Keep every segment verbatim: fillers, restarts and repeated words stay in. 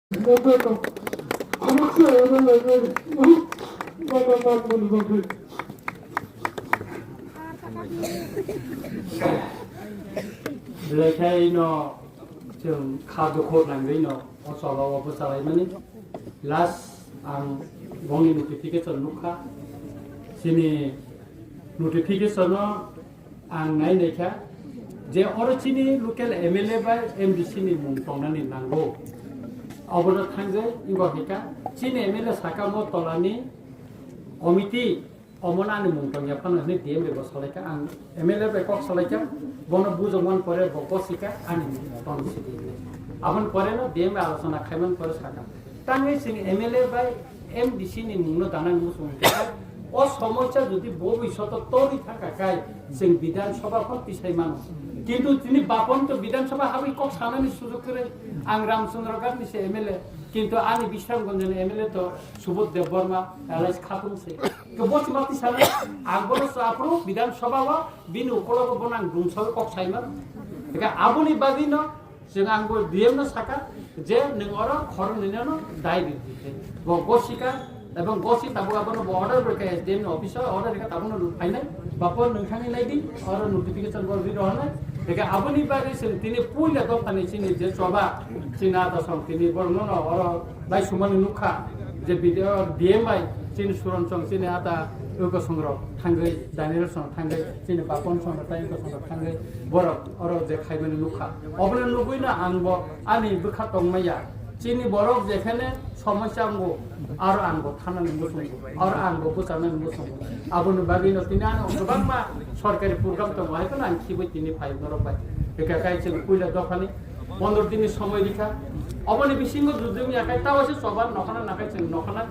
Belai khe no chwng kha dukhu nangwi no o chola o bwchalaimani. Last ang bongni notification nukha. Chini notification no ang nai naikha je oro chini local M L A bai M D C ni mung tongnani nango. Obono thangjai wngkha chini M L A saka mo tolani committee. Omo ani mung tongya phano hwnwi D M bai bo salaikha, ang M L A bai kok salaikha, bono bujokmani pore bo gosika ani mung tong sidi hinwi. Aboni pore no D M bai alochona khaiman pore sakha. Tangwi chwng M L A bai M D C ni mungno danani muchung kha, o somosya jodi bobishoto torwi thangkha khai chwng Bidhan Sabha phano tisai mano. Kintu tini bapon to Bidhan Sabha habwi kok sanani sujok kwrwi, ang Ramchandra Ghat ni se M L A, kintu ani Bishramganj ni M L A to Subodh Debbarma, L S Khatung se. Kebo chuma tisana, ang bono sa apro Bidhan Sabha o bini ukologo bono ang dumsok kok saimano. Eka aboni bagwi no, chwng ang bo D M no saka, je nwng oro khoroknwi no dai di di khe. Bo gosika, ebong gosi tabuk abono bo order bo khe S D M ni office o order khe tabuk no phainai. Bapo nwng thangwi nai di, oro notification bo ri rohornai. Eka aboni bagwi chwng tini puila dophani chini je choba, chini ata song tini borok no no oro Bai sumani nukha je video D M bai chini Suron song chini ata eko songrok thangwi Daniel song thangwi chini Bapon song tai eko songrok thangwi borok oro je khaimani nukha. Obono nugwi no ang bo ani bwkha tongmaya chini borok jekhene somosya wngo aro ang bo thanani muchungo aro ang bo bwchanani muchungo. Aboni bagwi no tini ano kwbangma sorkari program tongo hai phano ang khibwi tini phai norok bai. Hika kai chwng puila dophani Pondro din ni somoi rikha. Oboni bisingo jujung ya kai tawa se choba nokhana nakai chwng nokhana.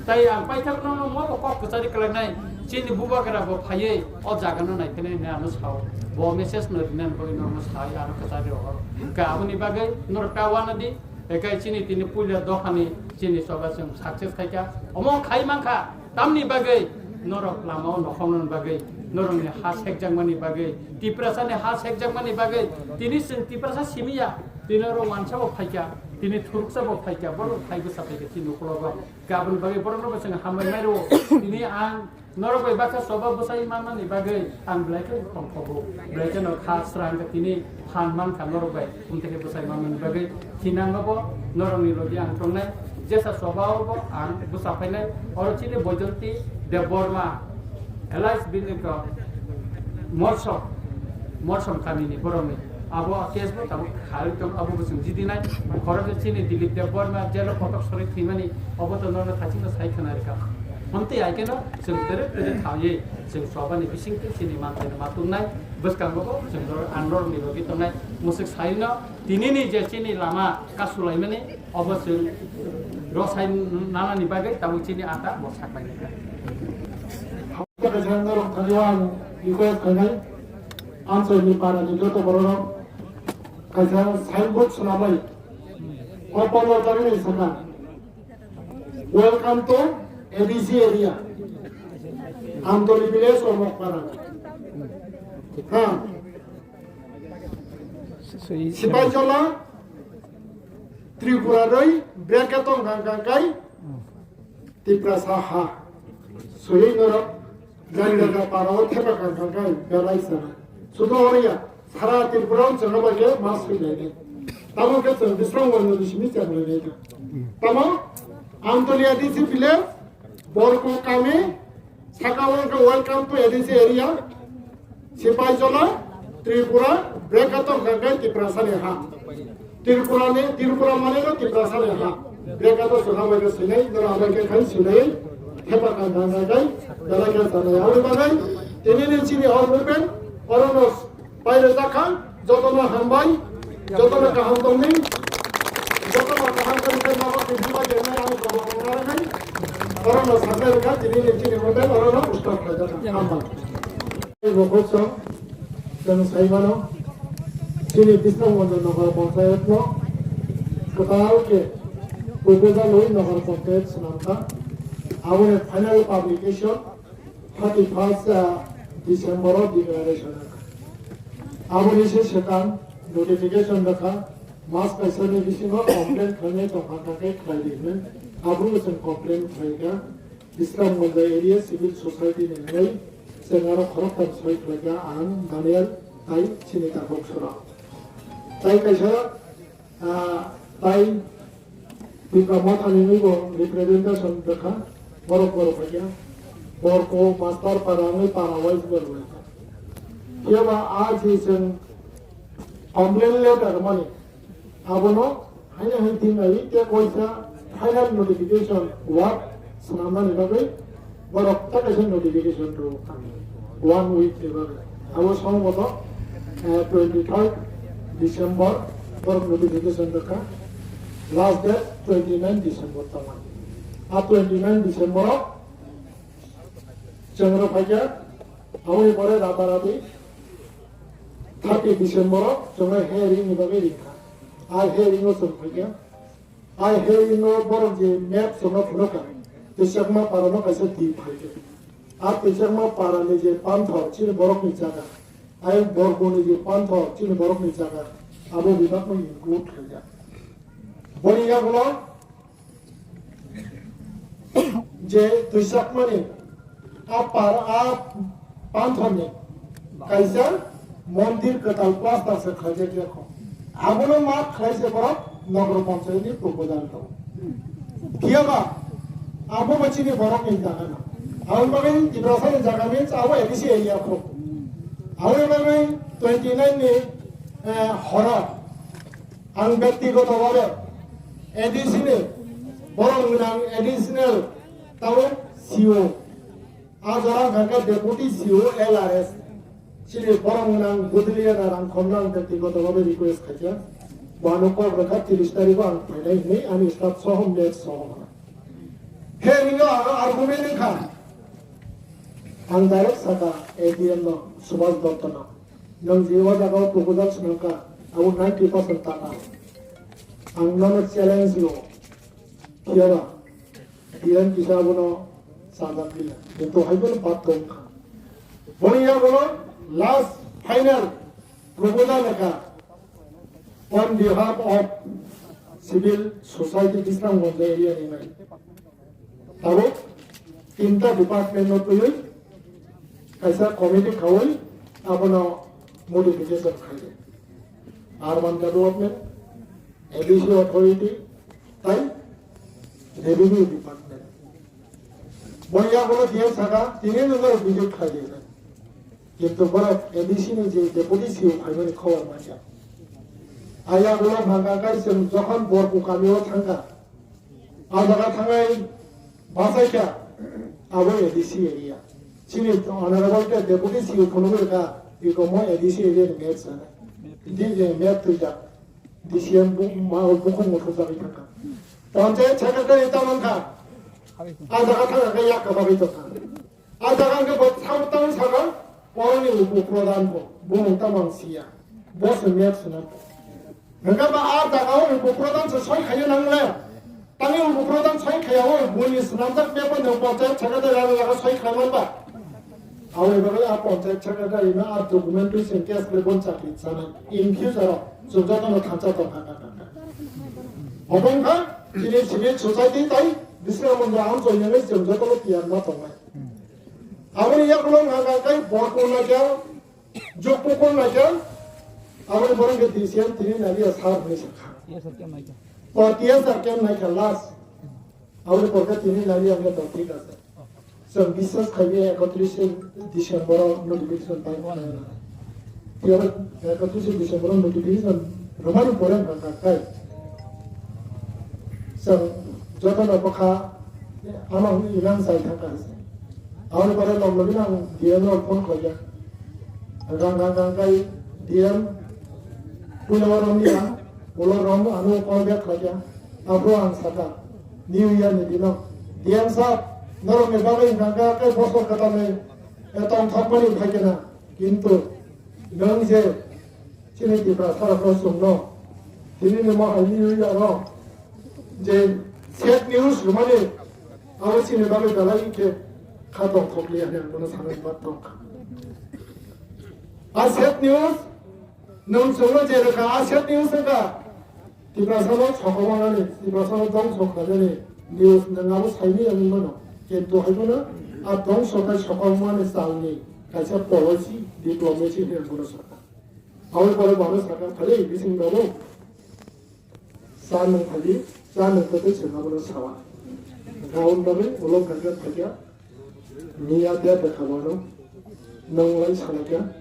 Tai ang paithak no no mo bo kok kwchari kwlangnai. Chini bubagra bo phaiwi o jaga no naikhe nai ano sao. Bo message no rinani bagwi no no sao ano kwchari rohor. Ka aboni bagwi norok ta wana di. Ekai chini tini puila dophani chini choba chwng success khaikha. Omo khai mankha. Tamni bagwi norok lama o nokhornani bagwi, norokni ha sekjakmani bagwi, Tiprasani ha sekjakmani bagwi, tini chwng Tiprasa simi ya, tini oro wansa bo phaikha, tini thuruksa bo phaikha, borok phai bwsa phaikha chini ukologo. Aboni bagwi borokno bo chwng hambai mai rwo. Tini ang norok bai bakha choba bwsai manmani bagwi ang belai khe tongthogo, belai kheno kha srang khe tini phan mankha norok bai, wngkhe bwsai manmani bagwi thinango bo norokni logi ang tongnai, jesa choba o bo ang bwsa phainai, oro chini Boijonti Debbarma, Elias bini ko Morsom, Morsom kamini borokni abo case bo tabuk kharwi tong, abo bo chwng jidinai, khoroksa chini Dilip Debbarma jelo kotok sorwi thwimani, obo to norok thachikno sai khna rwkha. Hwntwi hai kheno chwng twrwk twrwk khawi chwng chobani bisingtwi chini manthai ma tungnai, bwskango bo chwng norok, ang norokni logi tongnai. Mwswk saino tinini je chini lama kasulaimani, obo chwng rosai nanani bagwi tabuk chini ata bo saklainai. Kaisa norok thani ang request khainai, amchaini parani joto bororok kaisa signboard swnamwi, o pondro tarikni saka, "Welcome to A D C area, Amtoli village or Mokpara." Ha. Sipaijola, Tripura roi, bracket tong kang kang kai, Tiprasa ha. Suyui norok, jani jaga para o thepa kang kang kai, belai sana. Sudo oria, sara Tripura o chwng bai khe mas sui lai nai. Tamo khe chwng Bisramganj ni simi chwng lai nai. Tamo, Amtoli A D C village, Borko kami, saka wngkha welcome to A D C area, Sipaijola, Tripura, bracket tong kang kai Tiprasani ha. Tripura ni, Tripura mane no Tiprasani ha. Bracket tong saka bai khe sinai, dora bai khe khai sinai, thepa kang kang kai, belai khe sanai. Aboni bagwi, tini ni chini hor movement, oro no Pairwjak kha, jotono hambai, jotono kaham tongdi, jotono kaham tongdi, khe nogo tini bai denai ang jobo kongna rwnai, orono saknai rwkha, tini ni chini hotel orono stop khlaijak kha, hambai. Bo kok song, chwng sai mano, chini Bisramganj Nagar Panchayat no kwtal khe proposal wi Nagar Panchayat swnam kha, aboni final publication thirty first, uh, December o declaration rwkha. Aboni se swkang notification rwkha, Mas kaisani bisingo complain khlainai tongkha, kha khe khlai di hwnwi. Abono chwng complain khlai kha. Bisramganj area civil society ni hwnwi chwng aro khoroktham soi khlai kha, ang, Daniel, tai chini takhuk sora. Tai kaisa, ah, tai Tipra Mothani hwnwi bo representation rwkha, borok borok hai khe. Borok master para wngwi para wise bo rwkha. Phiya ba a je chwng complain letter mani, abono haino hai tin nai tei kaisa final notification ward swnamnani bagwi borok ta kaisa notification rw kha one week ni bagwi. Abo song moto, eh, twenty third December borok notification rw kha, last date twenty nine December tongmani. A twenty nine December o chwng rw phai kha, aboni pore rata rati thirty December o chwngno hearing ni bagwi ring kha. A hearing o chwng phai kha. A hearing o borok je map chwngno phunukha, Twichakma para no kaisa di phai kha. A Twichakma para ni je panthor chini borok ni jaga, ayang Borgo ni je panthor chini borok ni jaga, abo bebak no include khai kha. Boni yagulo je Twichakmani a par, a panthorni kaisa mondir kwtal plaster se khlaijak ya kho. Abono ma khlai se borok Nogor Panchayat ni proposal tongo. Phiya ba abo bo chini borok ni jaga na. Aboni bagwi Tiprasa ni jaga means abo A D C area kho. Aboni bagwi twenty nine ni, eh, horo ang byaktigoto bhabe A D C ni borok gwnang additional tamo C O, a jora hwnkha khe deputy C O L R S, chini borok gwnang Buduliya na Rangkhomno ang byaktigoto bhabe request khaikha, bo ano kok rwkha, tris tarikh o ang phainai hwnwi ani staff soho map soho. He ringo ano argument wngkha, ang direct sakha A D M no, Subhas Dotto no. Nwng je o jaga o proposal swnamkha, abo ninety percent taka. Ang nono challenge rwo. Phiya ba, D M kisa abono sajak liya. Kintu hai bono bad tong kha. Boni yagulo last final proposal ekha on behalf of civil society Bisramganj area ni nai. Tabuk tinta department no twiwi kaisa committee khawi abono modification khaidi. Urban development, A D C authority, tai revenue department. Bo yagulo D M saka tini no visit khaidi. Kintu borok A D C ni je deputy C O phaimani khobor mankha. A yagulo hwnka kai chwng jokhon Borku kami o thangkha. A jaga thangnai bachaikha abo A D C area. Chini honorable khe deputy C O phunugwi rwkha, ikomo A D C area ni map sana. Di, eh, map twijak. D C M bu-, ma-, bukhuk muthuk jagwi thangkha. Panchayat secretary ta mankha. A jaga thangkha khe yakka bagwi tongkha. A jaga hwnkhe bo samtang saka, oroni upo pradhan bo, bumung tamo ang siya. Bo se map swnam. Hwnkhe ba a jaga o upo pradhan se soi khaiya nangle. Tangwi upo pradhan soi khaiya o buni swnamjak map no panchayat secretary ano jaga soi khlai manba. Aboni bagwi a panchayat secretary no a documentation case le bon chakri chana. In future o chwng jotono thansa tongkha. Obo wngkha chini civil society tai Bisramganj Mondo ang joinani chwng jotono tiyar ma tongnai. Aboni yakulo wngkha khe Borku naikha, Jokpukul naikha, aboni borok khe D C M tini naliya sar hwnwi sakha. O T S R camp naikha last. Aboni borok khe tini naliya hwnwi tong thik ase. Chwng biswas khai di ekotris December o notification bai. Tiyar ekotris December o notification rwmani pore wngkha kha kai. Chwng jotono bwkha ano ilang sai thangkha. Aboni pore log logino ang D M no phone khlaikha. Rang rang rang kai D M puila o romya, ulo rom ano call back khlaikha. Aphuru ang sakha, New Year ni dino, D M sir, norokni bagwi wngkha khe bosor kwtalni, eh, tongthokmani phaikena. Kintu nwng je chini Tiprasa rokno chwngno tini ni mohai New Year o je fake news rwmani, abo chini bagwi belai khe kha tongthok liya hwnwi ang bono sanwi ma tongkha. A fake news nwng chwngno je rwkha, a fake news wngkha. Tiprasano sokomorani, Tiprasano dongso khlainani news nwng abo saimanya wngmano. Kintu hai phano a dongso tei sokomorni salni kaisa policy, diplomacy hinwi ang bono sakha. Aboni pore bono sakha, phali bising rok cha nwng phali, cha nwng tei chwng abono sawa. Gaon bagwi ulo gangga phaikha. Miya de de khamano, nwng lai sanakha,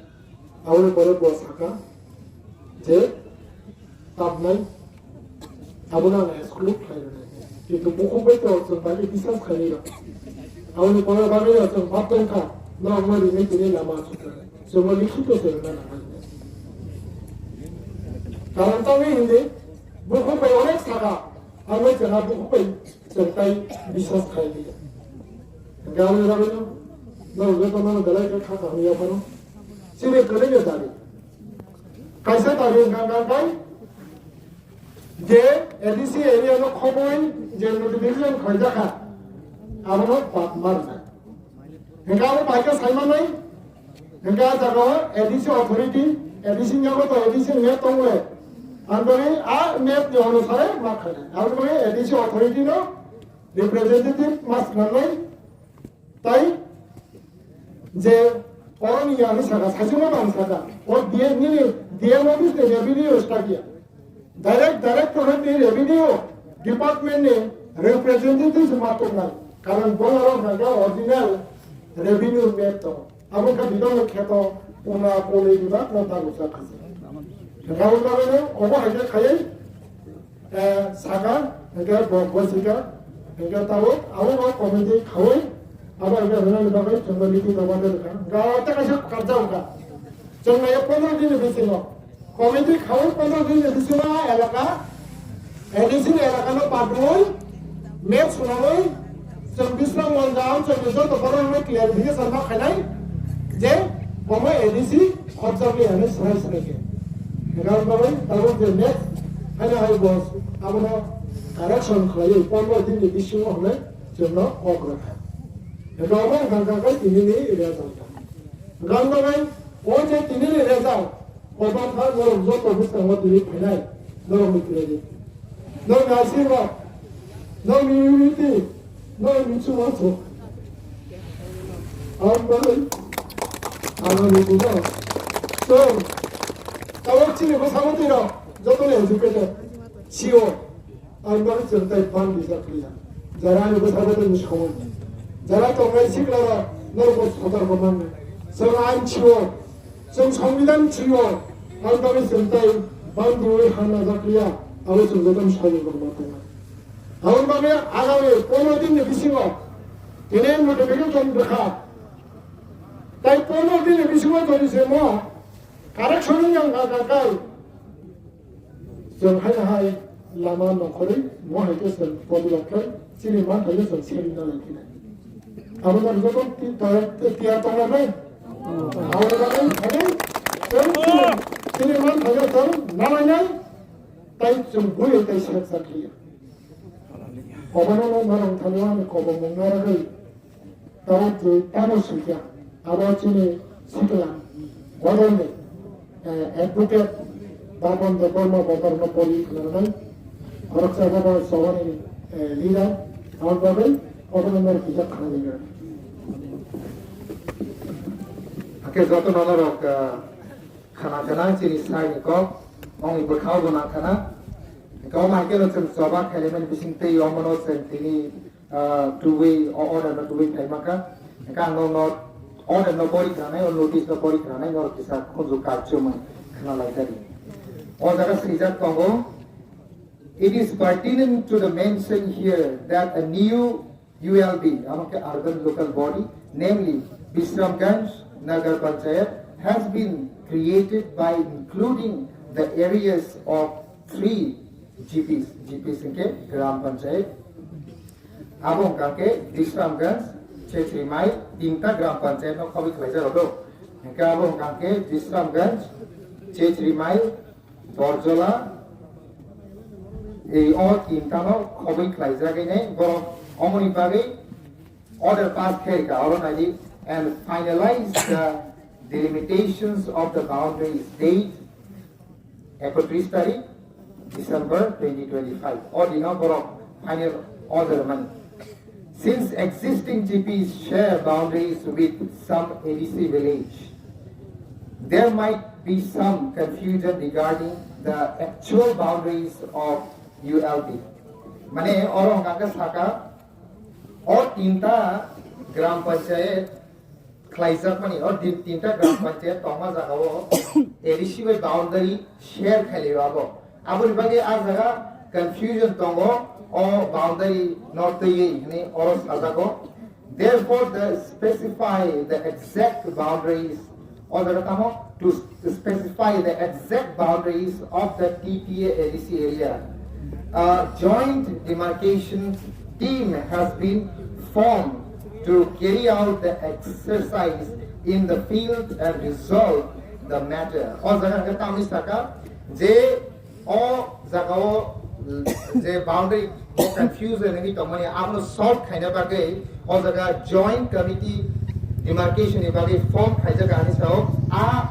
aboni pore bo sakha je tabnai, abono ang exclude khlai rwnai. Kintu bukhuk bai to chwng bai biswas khlai rw. Aboni pore bagwi chwng bab tongkha, no ang no rinai tini lama aswk rwnai. Chwngno likhito se rwna nangnai. Karon tangwi hindi, bukhuk bai onek sakha, abo chwngno bukhuk bai chwng tai biswas khlai liya. Hingke aboni bagwino norok jotono belai khe kha kaham ya phano. Chini kwrwini dabi. Kaisa dabi hwnkha hwnkha khe je A D C area no khobwi je notification khlaijak kha, abono bad ma rwnai. Hingke abo bai khe sai manwi, hingke a jagao A D C authority, A D C ni yago to A D C map tongo. Ang bagwi a map ni onusare ma khainai. Aboni bagwi A D C authority no representative ma swnamnai, tai je oroni ya hinwi saka, saichungma bang saka, o D M, nini D M office ni revenue staff ya. Direct, director ni revenue department ni representative ma tongnai. Karon borok hwnka original revenue map tongo. Abo khe bidal kheto puna poli bibak no dalu sa khasi. Raul bagano obo hai khe khayai. Eh, saka, hingke bo gosika, hingke tabo, abo bo committee khaui, abo hingke rwnani bagwi chwngno meeting rwma de rwkha. Hingke abo tei kaisa karjak wngkha. Chwng naiyo pondro din ni bisingo, committee khaui pondro din ni bisingo a elaka, A D C ni elaka no padrwi, map swnamwi, chwng Bisram Monjan, chwng ni joto borok no clarification ma khainai je omo A D C khopjak ya hinwi swrai swrai khe. Hingkhe aboni bagwi tabuk je next haino hai bo abono correction khlaiwi pondro din ni bisingo hinwi chwngno kok rwkha. Hingkhe omo wngkha khe tini ni result. Hingkhe aboni bagwi o je tini ni result, Kotor kha norok joto bwskango tini phainai norokni credit, norokni asirwad, norokni unity, norokni chubachu. Ang bagwi ang ani bugo chwng tabuk chini bwskango twi rok jotoni educated, C E O. Ang bagwi chwng tai ban bijak liya. Jara ani bwskango tongni samung. Jara tongnai sikla rok norok bo sotor bo mannai. Chwng ain sio. Chwng songbidan sio. Ang bagwi chwng tai ban diwi hamna jak liya. Abo chwng joto ni samung rok ma tongnai. Aboni bagwi agami pondro din ni bisingo tini notification rwkha. Tai pondro din ni bisingo jodi se mo correction wngya wngkha kai. Chwng hai hai lama nongkhorwi mo hai khe chwng body rok khe chini manthaino chwng seri na lai khe nai. Abo no joto ti ta ti ya tong lai. Abo no joto hai chwng chini manthaino chwng na lai nai. Tai chwng bui tai sek sak liya. Obono no norok thani ani kobong mung naragwi. Tamo je tamo swijak, abo chini sikla, bodolni, eh, advocate Babon Debbarma Bodorno poli khwnarnai, khoroksa bobo Chobani, eh, leader, aboni bagwi obono norok kisa khwnajak. Hakhe jotono norok, eh, khna khna chini saini kok, ongni bwkhao bo nang khna. Kok hai khe no chwng choba khailaimani bising tei omono chwng tini ah, tubui, o order no tubui phai mankha. Hingkhe ang no, no order no pori khwnanai, o notice no pori khwnanai, norok kisa khunju kachomwi khwnalai tadi. O jaga swijak tongo, "It is pertinent to the mention here that a new U L B, amo khe urban local body, namely Bisramganj Nagar Panchayat, has been created by including the areas of three G Ps." G Ps hingkhe Gram Panchayat, Abo wngkha khe Bisramganj, Chechrimai, tinta gram panchayat no khobwi khlaijak rw do. Hingkhe abo wngkha khe Bisramganj, Chechrimai, Borjola, ei o tinta no khobwi khlaijak hwnwi borok omoni bagwi order pass khe rwkha, oro naidi, and finalize the delimitations of the boundaries date ekotris tarik, December twenty twenty-five. O dino borok final order mani. Since existing G Ps share boundaries with some A D C village, there might be some confusion regarding the actual boundaries of U L B. Mane oro hwnkha khe saka o tinta gram panchayat khlaijakmani, o din tinta gram panchayat tongma jagao A D C bai boundary share khailaiyo abo. Aboni bagwi a jaga confusion tongo, o boundary no twiwi hinwi oro sajago. Therefore, the specify the exact boundaries, o jaga tamo, to specify the exact boundaries of the T T A A D C area. A joint demarcation team has been formed to carry out the exercise in the field and resolve the matter. O jaga hwnkhe tamni saka je o jagao je boundary bo confusion wngwi tongmani abono solve khaina bagwi o jaga joint committee demarcation ni bagwi form khaijak ani sao a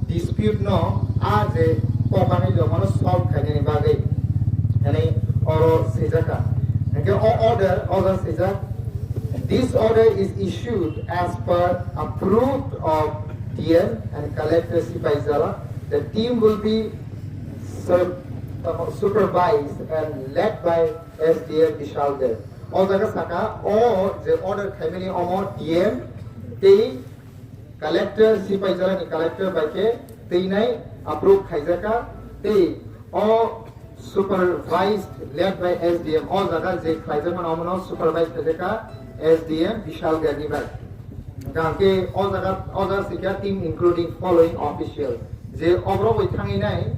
dispute no a je kokani jomano solve khainani bagwi hinwi oro swijak kha. Hwnkhe o order, order swijak, this order is issued as per approved of D M and Collector Sipaijala. The team will be sur-, uh, supervised and led by S D M Bishalgarh. O jaga saka o je order khaimani omo D M tei Collector Sipaijala ni collector bai khe teinai approve khaijaka tei o supervised led by S D M o jaga je khlaijakmani omono supervised khaijaka S D M Bishalgarh ni bai. Hwnkhe o jaga, o jaga sikha team including following official. Je oborok bai thangwi nai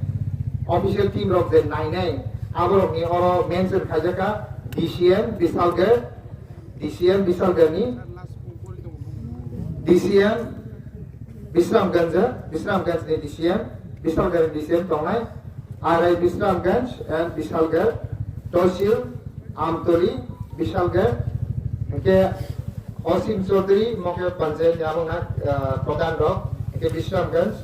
official team rok je nainai aborokni oro mention khaijaka D C M Bishalgarh, D C M Bishalgarh ni, D C M Bisramganj, Bisramganj ni D C M, Bishalgarh ni D C M tongnai, R I Bisramganj and Bishalgarh, Tosil, Amtoli, Bishalgarh, hwnkhe Osim Chaudhary, mokhe panchayat ni abo na, ah, pradhan rok, hwnkhe Bisramganj,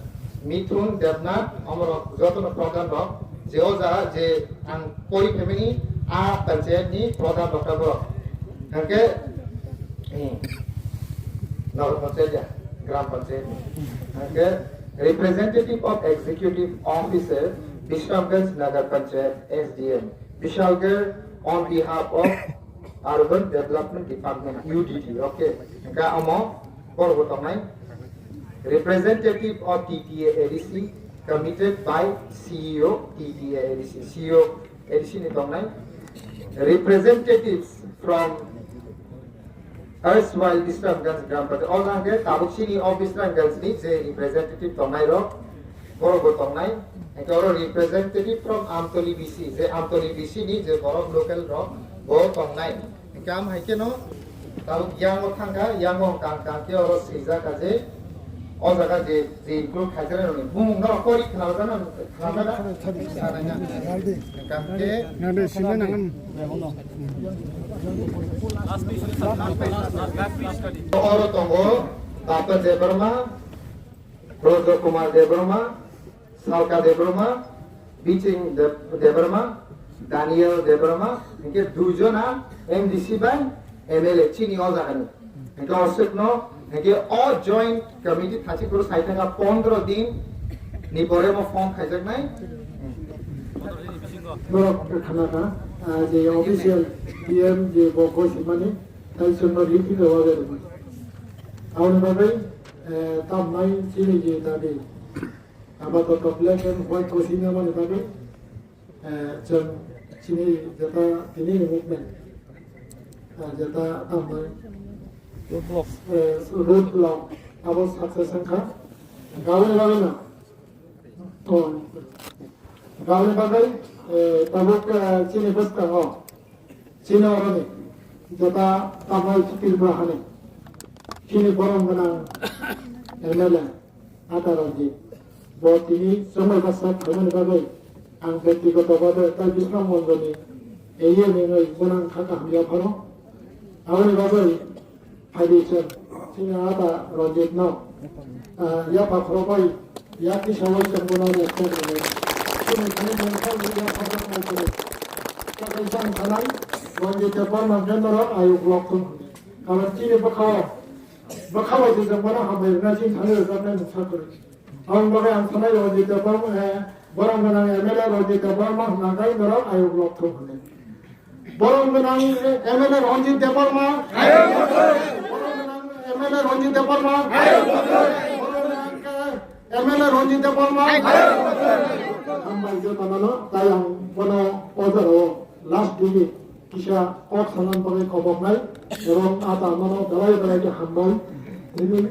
Mithun, Debnath, omorok jotono pradhan rok, je o jaga je ang pori phaimani a panchayat ni pradhan rok abo. Hwnkhe, hmm, Nagar Panchayat ya, Gram Panchayat ni. Hwnkhe representative of executive officer, Bisramganj Nagar Panchayat, S D M, Bishalgarh on behalf of Urban Development Department, U D D, okay. Hwnkhe omo borok bo tongnai. Representative of T T A A D C committed by C E O T T A A D C, C E O A D C ni tongnai. Representatives from erstwhile Bisramganj Gram Panchayat. O jaga hwnkhe tabuk chini o Bisramganj ni je representative tongnai rok, borok bo tongnai. Hwnkhe oro representative from Amtoli B C, je Amtoli B C ni je borok local rok bo tongnai. Hwnkhe am hai kheno tabuk yango thangkha, yango hwnkha hwnkha khe oro swijak kha je o jaga je, je include khaijak nai rokni bumung norok kori khnajak na, khnajak na, khnajak na. Hwnkha khe Nang de sima nang. Oro tongo Bapa Debbarma, Brojo Kumar Debbarma, Salka Debbarma, Biching Deb-, Debbarma, Daniel Debbarma, hwnkhe duijona M D C bai M L A chini o jagani. Hwnkhe o swkno, hwnkhe o joint committee thachikphuru sai thangkha pondro din ni pore mo form khaijaknai. Borok khna kha, ah, je official P M je bo gosimani, tai chwngno riphi rwbabe rwmani. Aboni bagwi, eh, tamnai chini je dabi. Apatot black and white kosi nangmani bagwi, eh, chwng chini jeta tini ni movement, eh, jeta tamnai, eh, road block abo success wngkha. Gaboni bagwi no, oh, gaboni bagwi, eh, tabuk, eh, chini bwskango, chini oroni jeta tamnai Tripura hani chini borom gwnang M L A. Ata Ranjit. Bo tini chongmai bwsa khaimani bagwi ang byaktigoto bhabe tai Bisram Monjoni A M wngwi gwnang kha kaham yapharo. Aboni bagwi phaidi chwng chini ata Ranjit no, ah, yapha khorokbai yakti sawai chwng bono respect rwlainai. Takai jang sanai, Ranjit Debbarma khe norok ayuk lok thung. Karon chini bwkhao, bwkhao je jang mano hambai rwna chini thani rwjaknai mungsa kwrwi. Ang bagwi ang sanai Ranjit Debbarma, eh, borok gwnang M L A Ranjit Debbarma hwnna khe norok ayuk lok thung hwnwi. Borok gwnang M L A Ranjit Debbarma. Borok gwnang M L A Ranjit Debbarma. Borok gwnang M L A Ranjit Debbarma. Hambai jotono, tai ang bono o jorao last digit kisa kok sanani bagwi koboknai. Ebong ata nono belai belai khe hambai. Nini